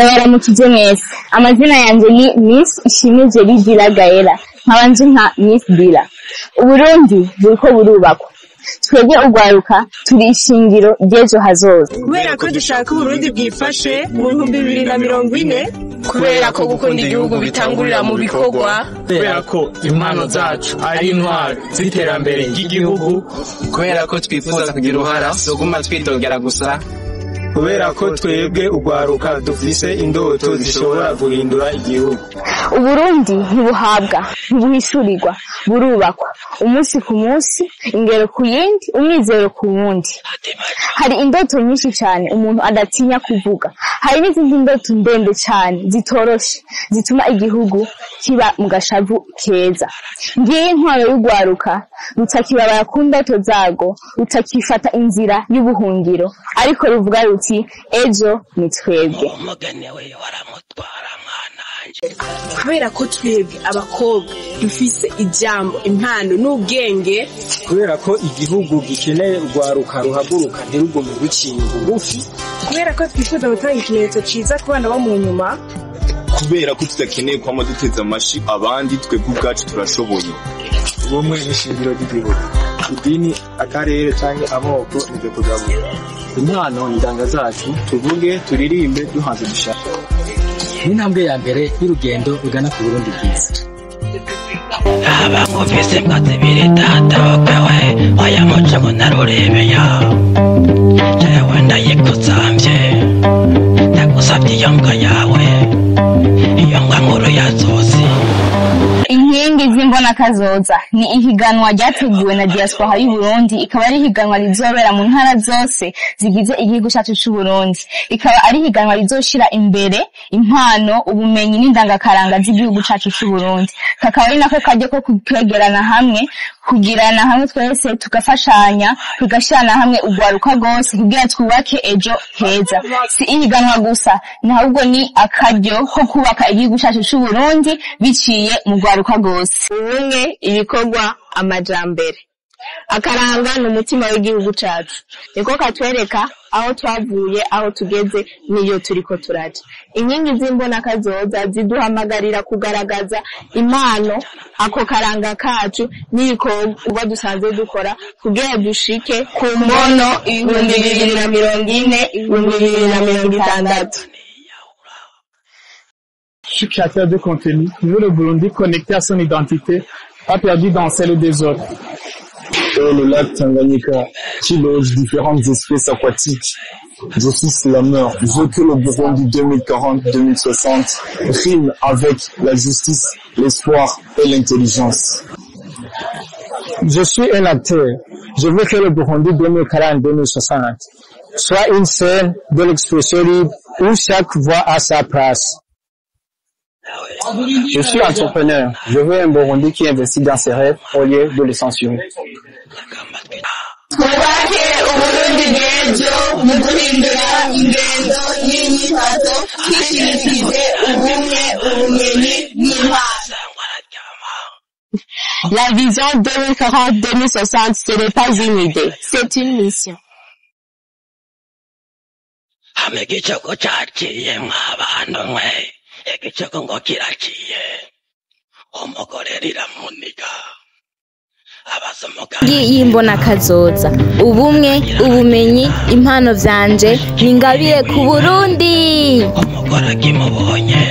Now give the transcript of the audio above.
Ndabaramukije mwese. Amazina yanjye ni Miss Ishimwe Jerry Dila Gaela, nkaba nzi nka Miss Dila. Uburundi buriko burubakwa. Twebwe urwaruka turi ishingiro ry'ejo hazoza. Kubera ko dushaka Uburundi bwifashe mu 2040. Kubera ko gukunda igihugu bitangurira mu bikorwa. Kubera ko impano zacu ari intwaro z'iterambere ry'igihugu. Kubera ko twifuza kugira uruhara tuguma twitongera gusa. Kubera ko twebwe urwaruka dufise indoto zishobora guhindura igihugu. Uburundi ntibuhabwa, ntibuhishurirwa, burubakwa umunsi ku munsi, ingero ku yindi, umwizero ku wundi. Hari indoto nyinshi cyane umuntu adatinya kuvuga, hari n'izindi ndoto ndende cyane zitoroshe zituma igihugu kiba mu gashavu keza. Ngiyi intwaro y'urwaruka rutakibabara ku ndoto zarwo, rutakifata inzira y'ubuhungiro, ariko ruvuga ruti: "Ejo ni twebwe." Kubera ko twebwe abakobwa dufise ijambo, impano n'ubwenge. Kubera ko igihugu gikeneye urwaruka ruhaguruka, ntirugume ruciye bugufi. Kubera ko twifuza gutanga ikimenyetso ciza ku bana bo mu nyuma. Kubera ko tudakeneye kwama duteze amashi abandi, twebwe ubwacu turashoboye. Ubumwe n'ishingiro ry'igihugu. Idini, akarere canke amoko nivyo kugabura. Impano indanga zacu, tuvuge, turirimbe, duhanze dushaka. Ni intambwe ya mbere y'urugendo rugana ku Burundi bwiza. Abangufise imbwa zibiri, data wewe wayamuca ngo narurebeya. Jewe ndayikuzamvye, ndagusavye iyo mbwa yawe, iyo mbwa nkuru ya zosi. Inkingi z'imbonakazoza ni ihiganwa ryateguwe na diaspora y'u Burundi, ikaba ari ihiganwa rizobera mu ntara zose zigize igihugu cyacu c'u Burundi, ikaba ari ihiganwa rizoshira imbere impano, ubumenyi n'indangakaranga z'igihugu cyacu c'u Burundi. Kakaba ari nako karyo ko kwegerana hamwe, kugirana hamwe twese, tugafashanya, tugashirana hamwe urwaruka rwose kugira twubake ejo heza. Si ihiganwa gusa, ahubwo ni akaryo ko kubaka igihugu cyacu c'u Burundi biciye mu rwaruka rwose. Ubumwe, ibikorwa, amajambere. Akaranga ni umutima w'igihugu cacu, niko katwereka aho twavuye, aho tugeze n'iyo turiko turaja. Inkingi z'imbonakazoza ziduhamagarira kugaragaza impano, ako karanga kacu n'ibikorwa dusanzwe dukora kugira dushike ku mbono 2040, 2060. Je suis créateur de contenu. Je veux le Burundi connecté à son identité, pas perdu dans celle des autres. Et le lac Tanganyika, qui loge différentes espèces aquatiques. Je suis slameur. Je veux que le Burundi 2040-2060 rime avec la justice, l'espoir et l'intelligence. Je suis un acteur. Je veux que le Burundi 2040-2060 soit une scène de l'expression libre où chaque voix a sa place. Je suis entrepreneur. Je veux un Burundi qui investit dans ses rêves au lieu de les censurer. Twubake Uburundi bw'ejo mu guhindura ingendo n'inyifato, twishimikije ubumwe, ubumenyi n'impano. La vision 2040-2060, ce n'est pas une idée, c'est une mission. Hama igicoko caciye mw'abantu mwe, igicoko ngo kiraciye, umugore riramuniga abaza umugabo. Y'imbonakazoza: ubumwe, ubumenyi, impano vyanje ni ingabire ku Burundi. Umugore akimubonye.